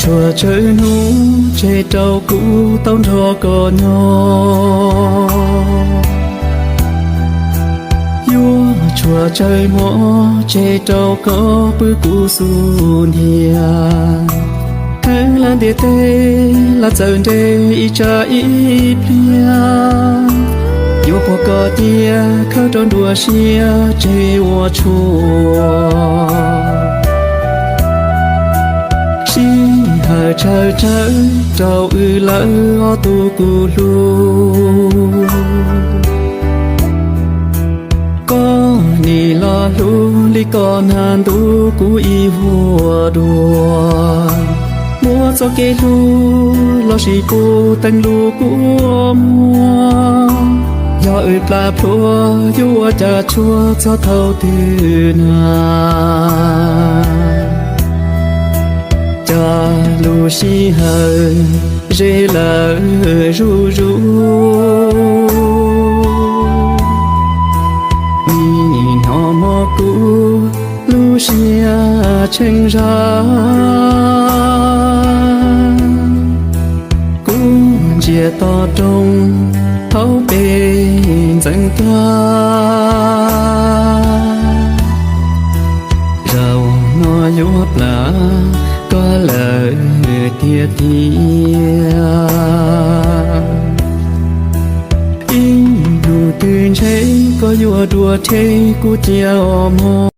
Yuav tsawg hnub tseg rau kuv tau nrog koj nyob, yuav tshuav tsawg hmo tseg rau koj pw kuv xub ntiag. Heev lawm ntiaj teb los txawm nres ib tsam ib pliag, yuav pom koj cia khawb rau nruab siab tseg ua tshua. Sij hawm tsawg tsawg rau wb lawm ob tug kuv hlub, koj nim los hlub li koj nag ntuj kuv ib vuag dua. Muab txoj kev hlub los sis puv teeb lub kua muag, yog wb plam plhuav yuav ua cas tshuav txog thaum twg na. Cas lub sij hawm ze lawm zuj zus, nim no mob kuv lub siab tsheej zag. Kuv ntsia toj roob hauv pes ntxeev tag, zaum no yuav plam koj lawm tiag tiag. Ib hnub twg ntshe koj yuav dua rhe kuv cia os mog.